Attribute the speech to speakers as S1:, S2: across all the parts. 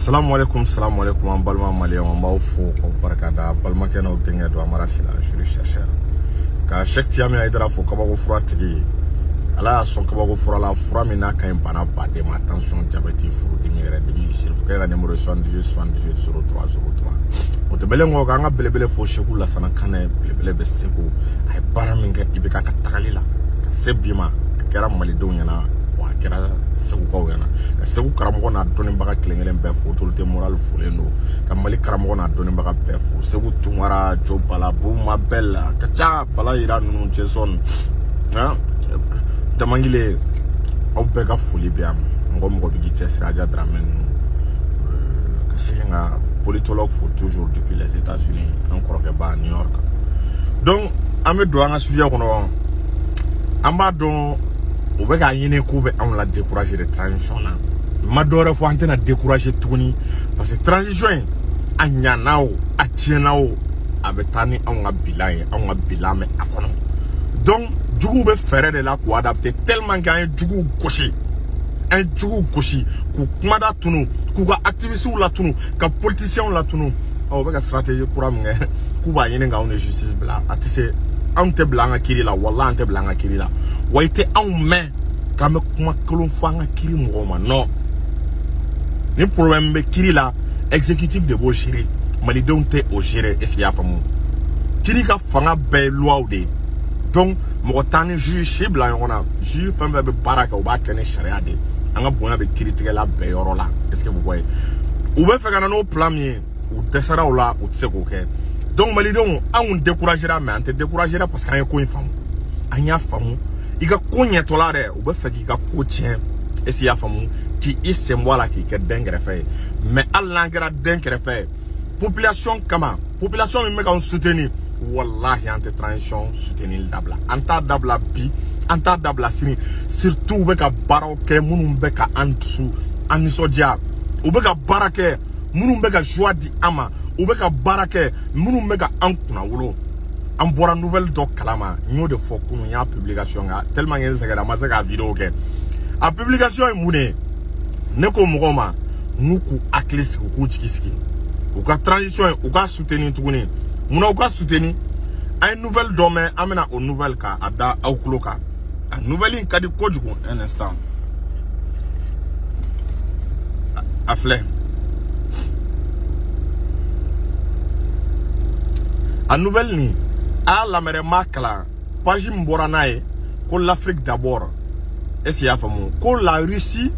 S1: Salamu alaikum, salamu alaikum, an balima maliyɛnw, an b'aw fo k'aw barikada. Balimakɛ n'aw denkɛ don, Amara Sila, je chercheur. Ka Cheikh Tiami Haidara fo, kabako fura tigi. Ala y'a sɔn kabako fura la, fura min n'a ka ɲi bana baden ma, tension, diabète, furudimi yɛrɛ dimi. Sirifukɛ ka numéro 78 78 03 03. O tɛmɛnen kɔ, k'an ka belebele fo, Seku Lasana Kanɛ, belebele bɛ Segu. A ye baara min kɛ IBK ka tagali la ka se bi ma, a kɛra malidenw ɲɛna, wa a kɛra segukaw ɲɛna. Ka Segu karamɔgɔ n'a dɔnnibaga kelen kelen bɛɛ fo, autorité morale folen don. Ka Mali karamɔgɔ n'a dɔnnibaga bɛɛ fo, Segu Tunkara, Jo Bala, Buma Bɛl, a ka ca, Bala Yira ninnu, Jason Damangile, aw bɛɛ ka foli bɛ yan. Mɔgɔ mɔgɔ bɛ k'i cɛsiri, Aja Dramɛ ninnu. Ka segin ka politologue fo toujours depuis les États-Unis, an kɔrɔkɛ ba New York. Donc an bɛ don an ka sujet kɔnɔ. An b'a dɔn u bɛ k'a ɲini k'u bɛ anw la décourager de transition na. N ma dɔwɛrɛ fɔ, an tɛna décourager tuguni, parce que transition in, a ɲana o, a tiɲɛna o, a bɛ taa ni anw ka bilan ye, anw ka bilan bɛ a kɔnɔ. Donc juguw bɛ fɛɛrɛ de la k'u adapter, tellement que an ye juguw gosi, an ye juguw gosi k'u kumada tunu, k'u ka activistes latunu, ka politiciens latunu. Ɔ, u bɛ ka stratégie kura min kɛ, k'u b'a ɲini k'anw ni justice bila, a tɛ se. Anw tɛ bila an ka kiiri la, walahi an tɛ bila an ka kiiri la. Wa i tɛ anw mɛn k'an bɛ kuma kolon fɔ an ka kiiri mɔgɔw ma. Non, ni problème bɛ kiiri la, exécutif de b'o gérer, malidenw tɛ o gérer. Est ce que i y'a faamu? Kiiri ka fanga bɛɛ ye loi de ye. Donc mɔgɔ t'an ni juge si bila ɲɔgɔn na. Juge fɛn fɛn bɛ baara kɛ, u b'a kɛ ni sariya de ye. An ka bonya bɛ kiiritigɛla bɛɛ yɔrɔ la. Est ce que vous voyez? U bɛ fɛ ka na n'o plan min ye, u dɛsɛra o la, u tɛ se k'o kɛ. Donc malidenw, anw découragera, mais an tɛ découragera, parce que an ye ko in faamu. An y'a faamu, i ka ko ɲɛtɔla dɛ, u bɛ fɛ k'i ka ko tiɲɛ. Est ce que i y'a faamu? K'i sen bɔ a la, k'i kɛ den kɛrɛfɛ ye. Mais hali n'an kɛra den kɛrɛfɛ ye population kama, population min bɛ k'anw soutenir, wallahi an tɛ transition soutenir dabila. An t'a dabila bi, an t'a dabila sini. Surtout u bɛ ka baaraw kɛ minnu bɛ ka an dusu, an nisɔndiya. U bɛ ka baara kɛ minnu bɛ ka joie di an ma. U bɛ ka baara kɛ minnu bɛ ka an kunnawolo. An bɔra nouvelle dɔ kalama, n y'o de fɔ kunun, n y'a publication kɛ, tellement que n sɛgɛnna, n ma se k'a vidéo kɛ. A publication ye mun de ye? Ne ko mɔgɔw ma n'u k'u hakili sigi, u k'u jigi sigi, u ka transition ye, u ka soutenir tuguni. Munna u ka soutenir? An ye nouvelle dɔ mɛn, an bɛna o nouvelle k'a da aw tulo kan. A nouvelle in ka di kojugu. Un instant, a filɛ, a nouvelle nin, a y'a lamɛn dɛ, n b'a kalan. Page min bɔra n'a ye ko l'Afrique d'abord. Est ce que i y'a faamu? Ko la Russie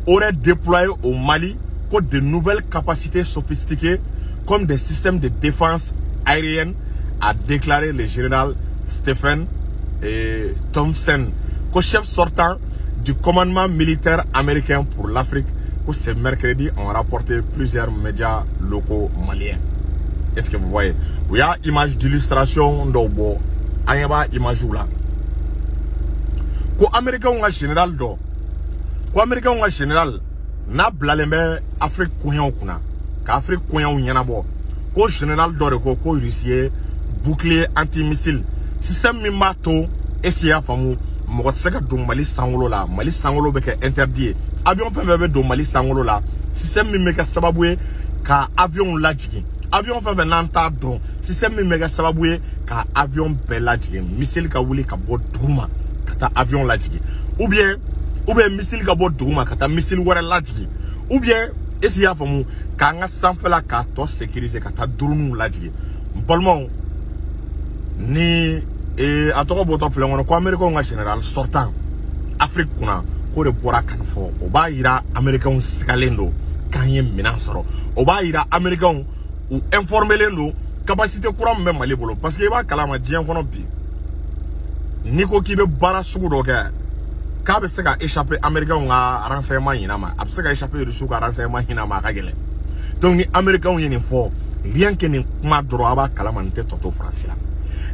S1: aurait déployé au Mali ko de nouvelles capacités sophistiquées comme des systèmes de défense aérienne, a déclaré le général Stephen Thompson, ko chef sortant du commandement militaire américain pour l'Afrique, ko ce mercredi, ont rapporté plusieurs médias locaux maliens. Est-ce que vous voyez? U y'a image d'illustration dɔw bɔ, an ɲɛ b'a image la. Ko américain ka général dɔ, ko américain ka général n'a bilalen bɛ Afrique koɲɛw kunna, ka Afrique koɲɛw ɲɛnabɔ, ko général dɔ de ko ko Russie ye bouclier antimissile système min b'a to, est ce que i y'a faamu, mɔgɔ tɛ se ka don Mali sankolo la, Mali sankolo bɛ kɛ interdit ye, avion fɛn fɛn bɛ don Mali sankolo la, système min bɛ kɛ sababu ye ka avion lajigin, avion fɛn fɛn n'an t'a dɔn, système min bɛ kɛ sababu ye ka avion bɛɛ lajigin, missile ka wuli ka bɔ duguma ka taa avion lajigin, ou bien missile ka bɔ duguma ka taa missile wɛrɛ lajigin, ou bien, est ce que i y'a faamu, k'an ka sanfɛla k'a tɔ sécuriser ka taa drone lajigin. N balimaw, ni a tɔgɔ bɔtɔ filɛ kɔnɔ, ko américain ka général sortant Afrique kunna, k'o de bɔra ka nin fɔ. O b'a yira américain sigalen don k'an ye minɛn sɔrɔ. O b'a yira américain u informelen don capacité kura min bɛ Mali bolo, parce que i b'a kalama diɲɛ kɔnɔ bi, n'i ko k'i bɛ baara sugu dɔ kɛ k'a bɛ se ka échapper américain ka renseignement ɲina ma, a bɛ se ka échapper russe ka renseignement ɲina ma, a ka gɛlɛn. Donc ni américain ye nin fɔ, rien que nin kuma dɔrɔn, a b'a kalama nin tɛ tɔ to Faransi la.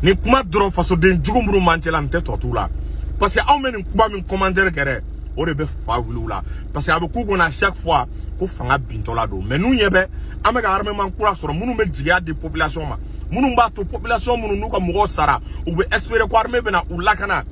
S1: Nin kuma dɔrɔn, fasoden jugu minnu b'an cɛla, nin tɛ tɔ t'u la, parce que anw bɛ nin kuma min commentaire kɛ dɛ, o de bɛ fa wuli u la, parce que a bɛ k'u kunna à chaque fois ko fanga bintɔla don. Mais n'u ɲɛ bɛ an bɛ ka armement kura sɔrɔ minnu bɛ jigiya di population ma, minnu b'a to population minnu n'u ka mɔgɔw sara, u bɛ espérer ko armée bɛna u lakana.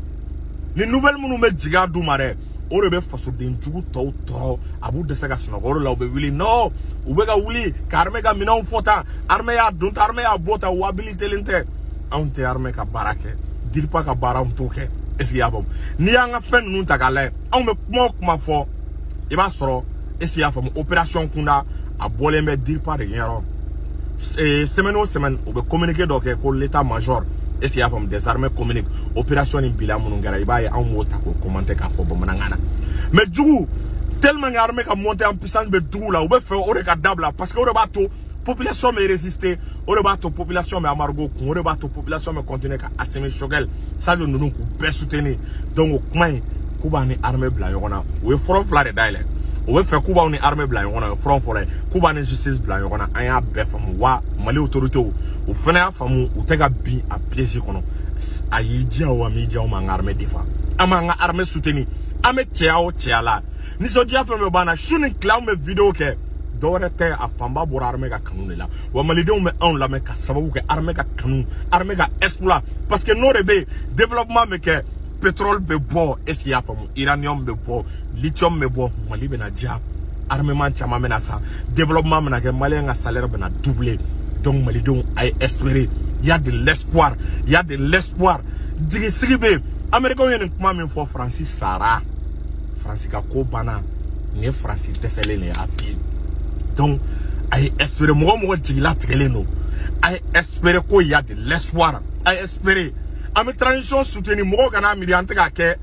S1: Ni nouvelle minnu bɛ jigiya d'u ma dɛ, O de bɛ fasoden jugu tɔw tɔɔrɔ, a b'u dɛsɛ ka sunɔgɔ. O de la u bɛ wuli, non, u bɛ ka wuli ka armée ka minɛnw fɔ tan, armée y'a don tan, armée y'a bɔ tan. U habilitelen tɛ. Anw tɛ armée ka baara kɛ, DIRPA ka baara anw t'o kɛ. Est ce que i y'a faamu? N'i y'an ka fɛn ninnu ta k'a lajɛ, anw bɛ kuma o kuma fɔ, i b'a sɔrɔ, est ce que i y'a faamu, opération kunda a bɔlen bɛ DIRPA de ɲɛyɔrɔ. Semaine o semaine, u bɛ communiqué dɔ kɛ ko l'état major, est ce que i y'a faamu, des armées communique opération ni bilan minnu kɛra. I b'a ye, anw b'o ta k'o commenter k'a fɔ bamanankan na. Mais jugu, tellement que armée ka monter en puissance bɛ dugu la, u bɛ fɛ o de ka dabila, parce que o de b'a to population bɛ résister, o de b'a to population bɛ embargo kun, o de b'a to population bɛ continuer ka Assimi, Choguel, Sadio ninnu k'u bɛɛ soutenir. Donc o kuma in k'u b'an ni armée bila ɲɔgɔn na, u ye front fila de dayɛlɛ. U bɛ fɛ k'u b'aw ni armée bila ɲɔgɔn na, o ye front fɔlɔ ye. K'u b'an ni justice bila ɲɔgɔn na, an y'a bɛɛ faamu. Wa Mali autorités, u fana y'a faamu, u tɛ ka bin a piège kɔnɔ. A y'i diya o, a m'i diya o, ma an ka armée défend, an b'an ka armée soutenir, an bɛ cɛya o cɛya la. Nisɔndiya fɛn fɛn b'an na, su ni tile anw bɛ vidéo kɛ, dɔwɛrɛ tɛ, a fanba bɔra armée ka kanu de la. Wa malidenw bɛ anw lamɛn ka sababu kɛ armée ka kanu, armée ka exploit, parce que n'o de bɛ yen, développement bɛ kɛ, pétrole bɛ bɔ, est ce que i y'a faamu, uranium bɛ bɔ, lithium bɛ bɔ, Mali bɛna diya, armement caman bɛna san, développement bɛna kɛ, malien ka salaire bɛna doubler. Donc malidenw, a ye espérer, il y a de l'espoir, il y a de l'espoir, jigisigi bɛ yen. Américains ye nin kuma min fɔ, Faransi sara, Faransi ka ko banna, nin ye Faransi dɛsɛlen de ye a bi. Donc a ye espérer, mɔgɔ mɔgɔ jigila tigɛlen don, a ye espérer ko il y a de l'espoir, a ye espérer. An bɛ transition soutenir, mɔgɔw kana miiri an tɛ k'a kɛ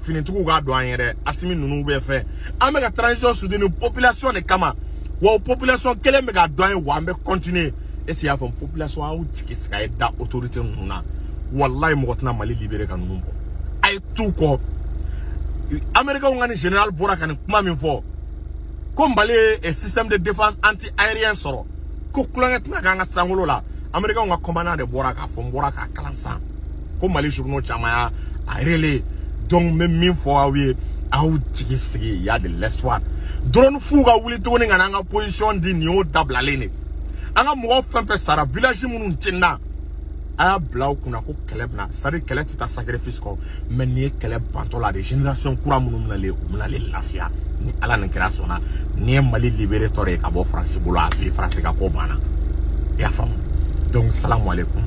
S1: finitigiw k'a dɔn an ye dɛ, Assimi ninnu bɛ fɛ. An bɛ ka transition soutenir population de kama, wa o population kelen bɛ k'a dɔn an ye, wa an bɛ continuer. Est ce que i y'a faamu? Population, aw jigi sigi, a ye da autorité ninnu na. Walayi, mɔgɔ tɛna Mali libérer ka ninnu bɔ. A ye t'u kɔ. Américains ka ni général bɔra ka nin kuma min fɔ ko Mali ye système de défense anti aérien sɔrɔ, ko tulonkɛ tɛna k'an ka sankolo la. Américains ka commandant de bɔra k'a fɔ, n bɔra k'a kalan san ko Mali journaux caman y'a a relayer. Donc n bɛ min fɔ aw ye, aw jigi sigi, y a de l'espoir. Drone fuw ka wuli tuguni ka n'an ka position di, nin y'o dabilalen de. An ka mɔgɔ fɛn fɛn sara, village minnu tiɲɛna, a y'a bila aw kunna ko kɛlɛ bɛna, c'est à dire kɛlɛ tɛ taa sacrifice kɔ, mais nin ye kɛlɛ bantɔ la de. Génération kura minnu bɛna le, u bɛna le lafiya ni Ala ni kira sɔnna. Nin ye Mali libéré tɔ de ye ka bɔ Faransi bolo, a fi Faransi ka ko banna, i y'a faamu? Donc salamu aleykum.